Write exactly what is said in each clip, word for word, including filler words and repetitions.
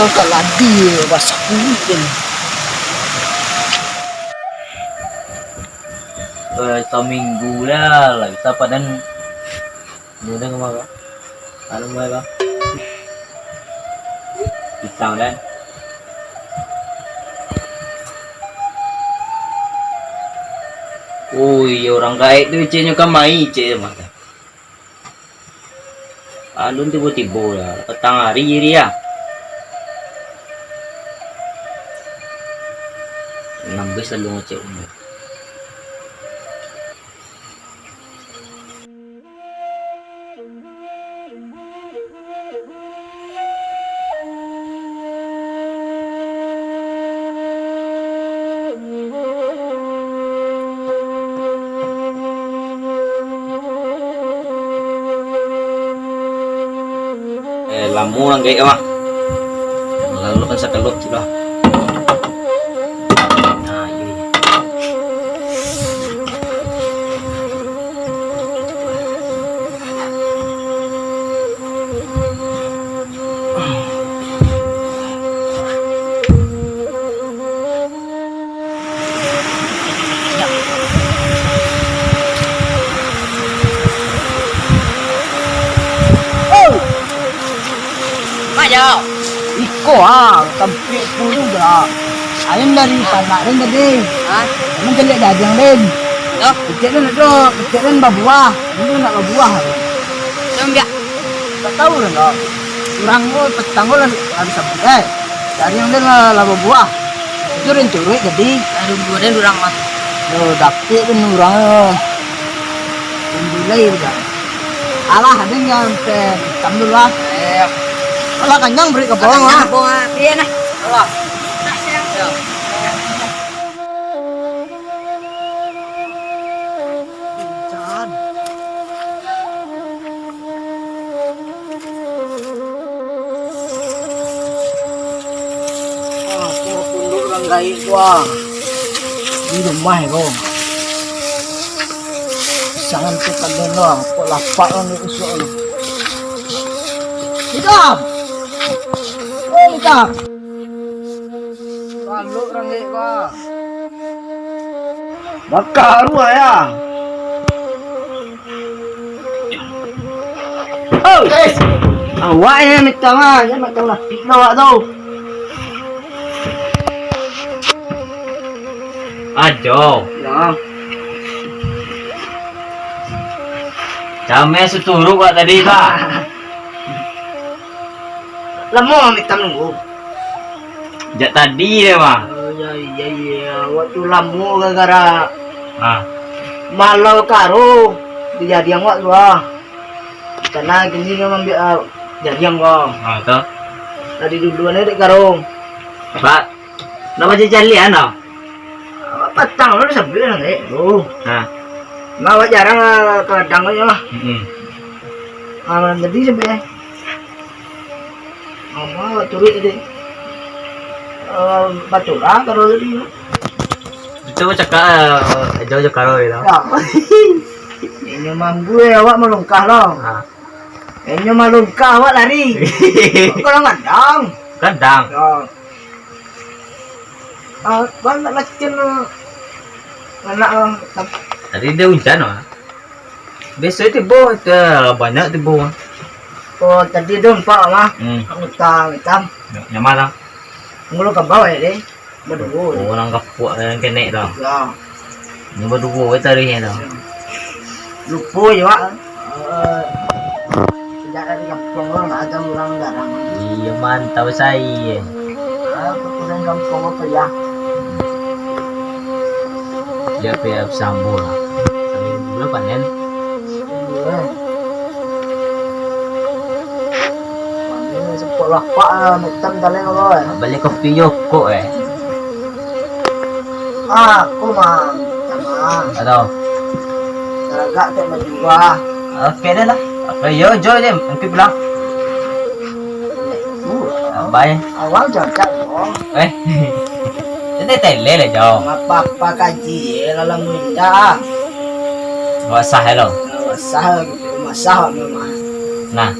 Kaladi basah kulik kan. Eh, saminggu lah, lah bisa padan. Mudah kemana? Anu mulai, Bang. Pisang, kan? Oh, iya, urang gaek tu, ceknyo kan mai, cek mah. Alun tibo-tibo lah, patang ari je dia. Nambah selalu ngecek umur. Eh, lamo urang gaek, Mak. Lalu kan sakalok sudah. Nah, iya, iya. Oh! Mak, jawab. Iko ah, tampik puluh dah. Ayam dari panak den tadi. Hah? Emang caliak daging den. Loh? Kecek den ado, kecek den babuah. Ini nak babuah. Siapa biak? Tak tahu lah, Kak. Urang ko petang ko lah, lah disabuik, eh. Dari yang dia lah, lah babuah. Itu rinturuik jadi. Lah, rinturuik urang mah. Yo, dapik kan urang yo. Rinturuik udah. Alah, ada yang sampai hitam dulu lah. Eh. Alah, kanyang beri ke bawah lah. Kanyang, bawah. Iya, nah. Alah. Yo. Hujan. Ah, aku tunduk urang gaek tu, ah. Di rumah ko. Jangan tu kalian lah, kok lapak lah ni usuk ni. Hitam! Oh, hitam! Balok rangek ko. Bakak ruah ya. Oh, eh. Awak ni macam ah, ya macam lapik lah awak tu. Ajo. Ya. Cameh suturuk awak tadi, Pak. Lamo amik nunggu. Jak tadi deh, mah. Oh, ya, iya, iya. Waktu lamo gara-gara Ah. malau karo dijadian wak tu, ah. Karena kini kan ambil, ah, jadian kau. Ah, tu. Tadi dulu ni dek karo. Pak, nak baca jalian tau? Patang tu sabuik lah, eh. Oh. Ha. Nah, awak jarang lah kadang aja lah. Mm-mm. Ah, jadi sampai. Mama awak turuik tadi. Eh, batul lah kalau tadi. Itu cakap, eh, jauh je kalau gitu. Ya. Ini mampu ya, awak melangkah lah. Ha. Inyo malungkah awak lari. Kalau ngadang. Kadang. Yo. Ah, bang nak lacin anak, ah. Tadi dia hujan, ah. Biasa tibo, tu lah banyak tibo. Oh, tadi tu nampak lah. Hmm. Utang hitam. Nyaman lah. Ngulu ke bawah ya, deh. Baduo. Oh, urang kapuak urang kenek tu. Ya. Ni baduo we tarihnyo tu. Lupo je, Wak. Eh, sejak dari kampung tu, ndak ado urang garang. Iya, mantap, sai. Ah, urang kampung apa ya? Dia pe sambung lah. Sambil bulan panen. Iya. Ini sepuluh lapak lah, macam taleng apa, eh? Beli kopi Joko, eh. Ah, aku mah, sama. Atau? Seragak tak berdua. Oke deh lah. Apa yo, jo je, nanti pulang. Bye. Awal cocok, oh. Eh. Tadi tele lah, Jo. Apa-apa kaji, eh, lalam indah. Wak sah, hello. Wak sah, gitu. Wak sah, memang. Nah.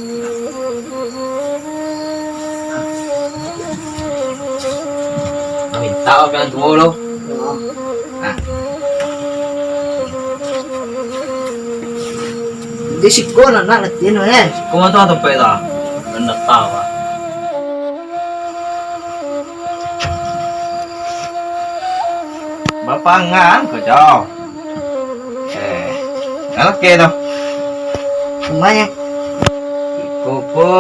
Tahu kan tuo lo? Nah. Di siko lah nak latihan, eh. Siko mah tu tampek tu. Banyak tahu, ah. Bapangan ko, Jo. Eh, ngalake tu. Kemana? Iko ko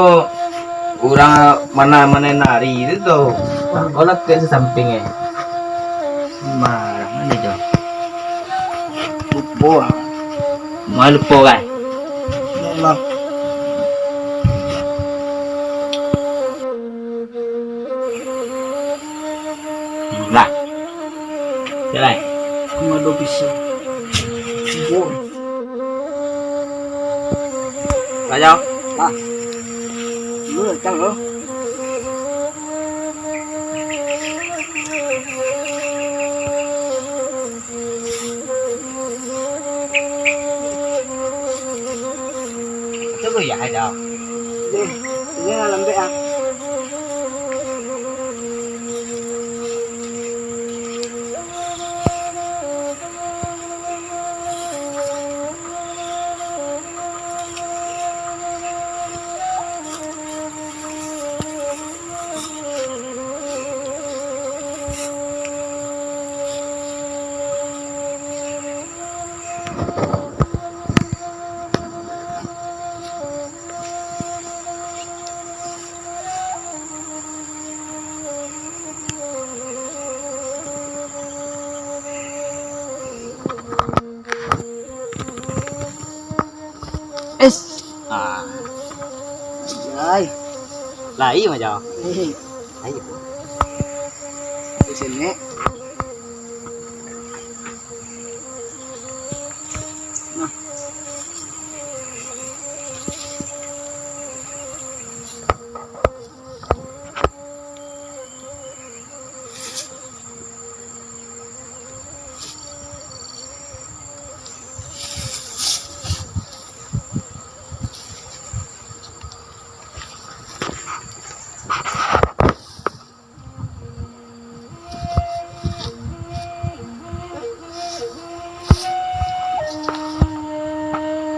urang mana-mana nari tu tu. Kau lakek sasamping eh. Marah mana Jo? Lupo. Mau lupo kan? Alah. Lah. Jalan. Kemado bisa. Bun. Lah, Jal. Lah. Lu datang lo. Itu lu ya, Jal. Deh, ini lah lembek ah. Es. Ah. Lai. Lai macam. Eh. Lai. Di sini. Nah.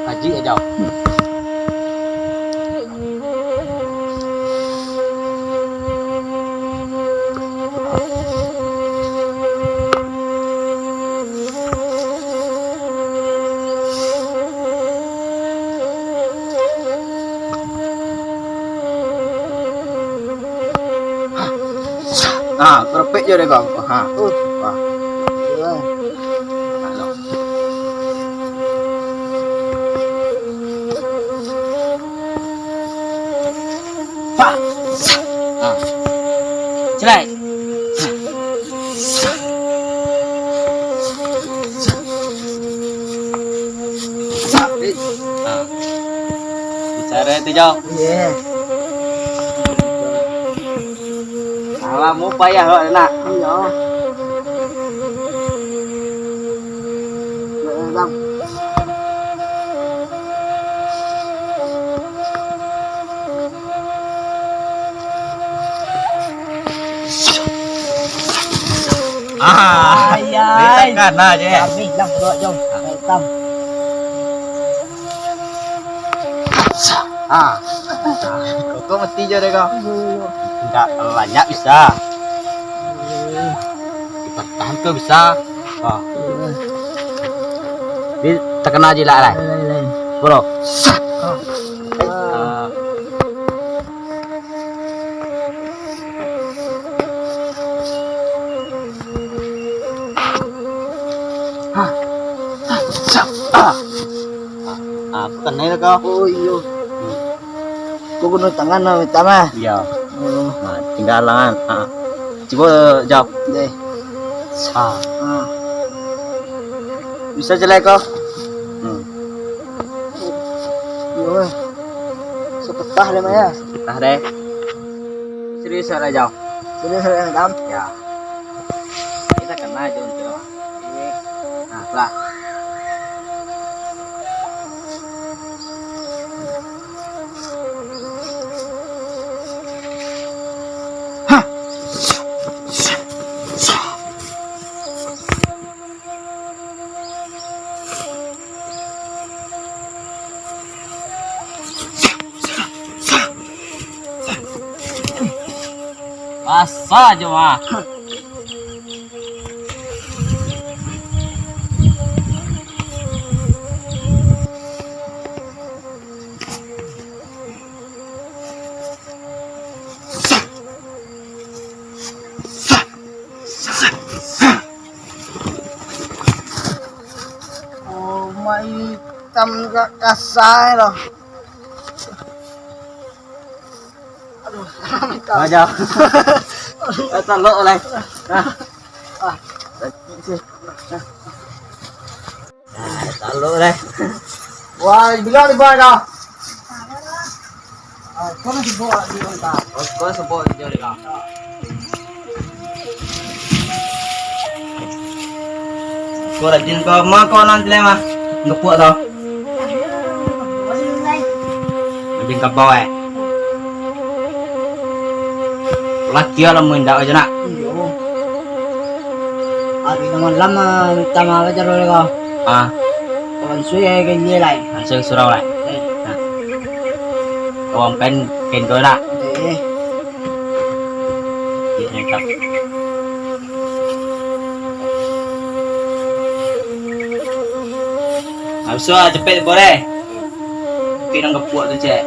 Haji Ejau. Ah, kerepek je deh kau. Ha. Uh. Wah. Halo. Pak. Ha. Celai. Ha. Bicara itu, Jok. Iya. Alah, mu payah awak nak. Iya. Iya, Bang. Ah, ayai. Ditekan aja. Kami hilang berdua, Jong. Hitam. Ah. Kau mati je deh kau. Enggak banyak bisa. Ditahan tu bisa. Oh. Di terkena jilat lah. Lain, lain. Bro. Ah. Ah. Ah. Ah, aku kenal kau. Oh, iyo. Kau guna tangan lah, minta mah. Iya. Oh. Nah, tinggal tangan. Ah. Cuba jawab. Deh. Ah. Ah. Bisa jelek kau? Hmm. Iyo, weh. Sepetah deh, Maya. Sepetah deh. Serius, Raja? Serius, Raja, Tam? Ya. Kita kena aja untuk. Nah, lah. Hah. Ah, jo ah. Oh, mai itam ka kasai lo. Aduh. Wajah. Talok lai. Ah. Ah. Ah, talok lai. Wah, bila ni, Bang, dah? Ah, kau masih bawa di, Bang? Oh, kau masih bawa di, Bang? Kau rajin kau, ma kau nan tilai mah. Ngepuak kau. Rajin kabau, eh. Laki lah mun indak aja nak. Iyo. Ari nan malam, ah, minta maaf aja dulu kau. Ah. Kau langsung ya ke dia lai. Langsung surau lai. Eh. Nah. Kau ampen ken kau nak. Eh. Iya, mantap. Habis tu, ah, cepet boleh. Oke, nang kepuak tu, cek.